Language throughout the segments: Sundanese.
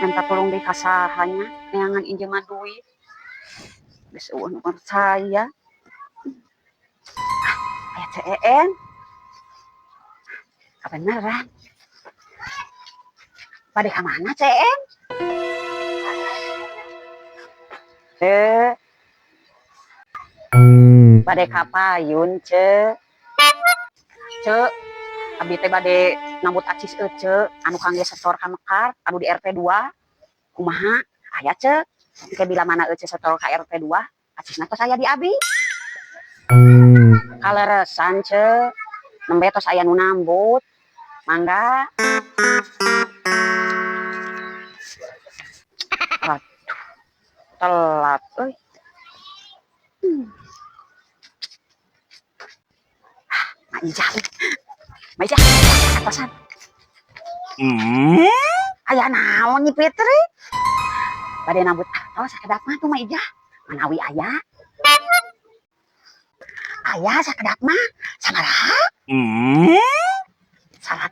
Minta tolong deui ka saha nya neangan injeman duit. Geus euweuh nu percaya. Ah, aya CEN. Kabeneran. Bade ka mana, CEN? Eh. Bade ka payun, Ce. Ce, abi teh bade nambut acis ece anu kangge setor ka Mekar anu di RT 2. Kumaha? Aya, Ce. Engke bila mana ece setor ka RT 2, acisna tos aya di abi. Kaleresan, Ce. Nembe tos aya nu nambut. Mangga. Aduh, telat euy. Ah, Mak Ijah. Mak Ijah, atasan. Aya naon, Nyi Fitri? Bade nambut atos sakedap mah tuh, Mak Ijah. Manawi aya. Aya sakedap mah. Sabaraha? 100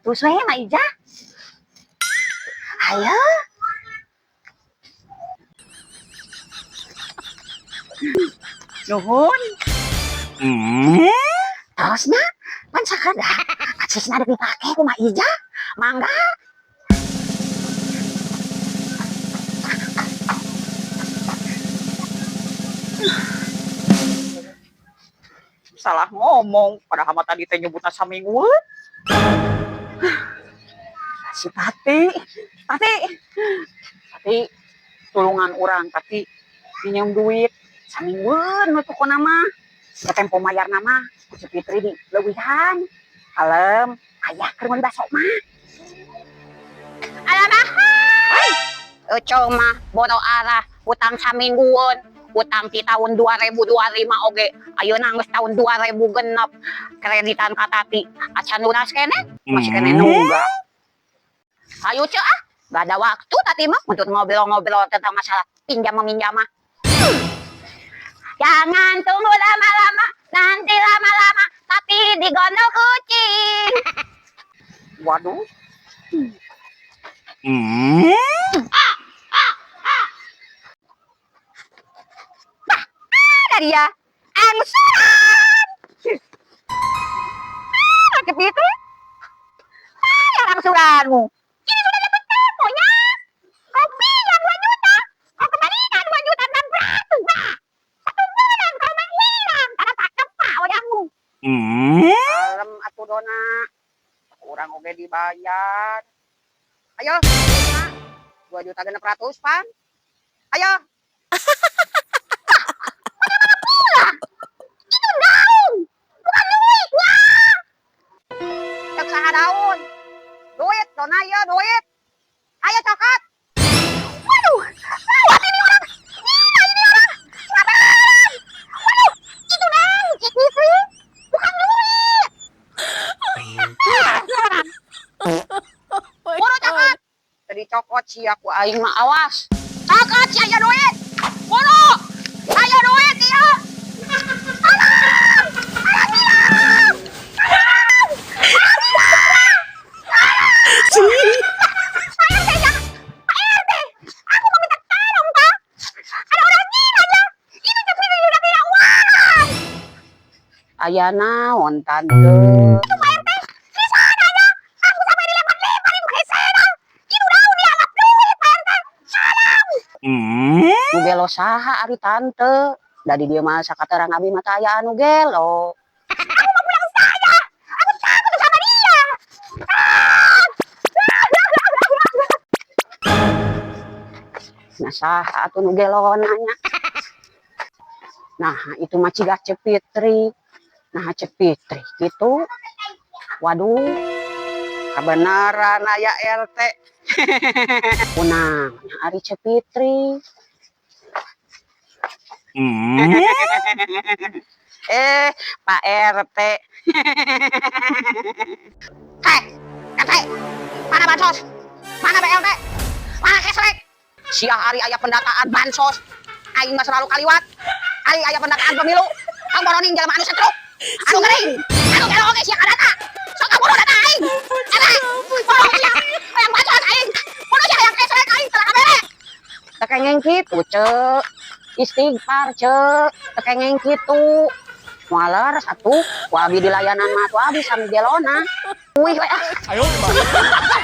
we, Mak Ijah. Ayo. Nuhun. Terusnya, pan sakedap. Acisna dek dipake ku Mak Ijah. Mangga. Salah ngomong, padahal mah tadi teh nyebutna saminggueun. Si Tati, Tati, Tati, tulungan urang, Tati, minjem duit saminggueun we pokona mah. Da tempo mayarna mah ku si Fitri di leuwihan. Kalem, aya keur meuli baso mah. Alah, Ucong mah boro arah utang saminggueun, utang ti tahun 2025 oge, ayeuna geus tahun 2000 genep kreditan ka Tati acan lunas keneh, masih keneh nungga. Ayo, Ce, ah, gak ada waktu Tati mah untuk ngobrol-ngobrol tentang masalah pinjam meminjam mah. Jangan tunggu lama-lama, nanti lama-lama Tati digondol kucing. Waduh. Ada dia angsuran. Ah, Ceu Fitri, ah, angsuranmu ini sudah dapat temponya. Kau pinjam 2 juta, kau kembalikan 2 juta 600. Nah, satu bulan kau menghilang karena tak tepat wajahmu. Kalem atuh, Dona. Urang oge dibayar. Ayo, 2 juta 600 pan. Ayo. Itu daun, bukan duitnya. Cek saha daun. Duit, Dona, ya duit. Ayo cokot. Waduh, gawat ini orang. Gila ini orang. Sabar. Waduh, itu daun, Cik Fitri, bukan duit. Buru cokot. Tadi cokot sia ku aing mah, awas. Cokot sia ya duit. Buru. Ayo duit ya. Tolong. Tolong hilang. Tolong. Tolong. Pak RT, jangan. Pak RT, aku mau minta tolong, Pak. Ada orang gila ya. Itu Cik Fitri sudah tidak waras. Aya naon, Tante? Itu Pak RT, di sana ya. Aku sampai dilempar-lemparin pakai sendal. Itu daun dianggap duit, Pak RT. Tolong. Nu gelo saha ari Tante? Da di dieu mah sakaterang abi mah teu aya anu gelo. Aku mau pulang saja. Aku takut sama dia. Ah! Nah, saha atuh nu gelo nanya? Nah, itu mah ciga Ceu Fitri. Nah, Ceu Fitri gitu. Waduh, Kebenaran aya RT. Kunaon ari Ceu Fitri? Eh, Pak RT. Hei, RT. Mana bansos? Mana BLT? Mana kesrek? Siah ari aya pendataan bansos. Aing mah selalu kaliwat. Ari aya pendataan pemilu. Tong boroning jelema anu setruk. Anu gering. Anu gelo oge sia kadata. Sok kaburu data aing. RT. Boro sia. Hayang bansos aing. Boro sia hayang kesrek aing teu kabere. Teu kenging kitu, Ceu. Istighfar, Ceu. Teu kenging kitu. Moal leres atuh. Ku abi dilayanan mah atuh abi sami gelona. Wih we ah. 哎呦我的妈！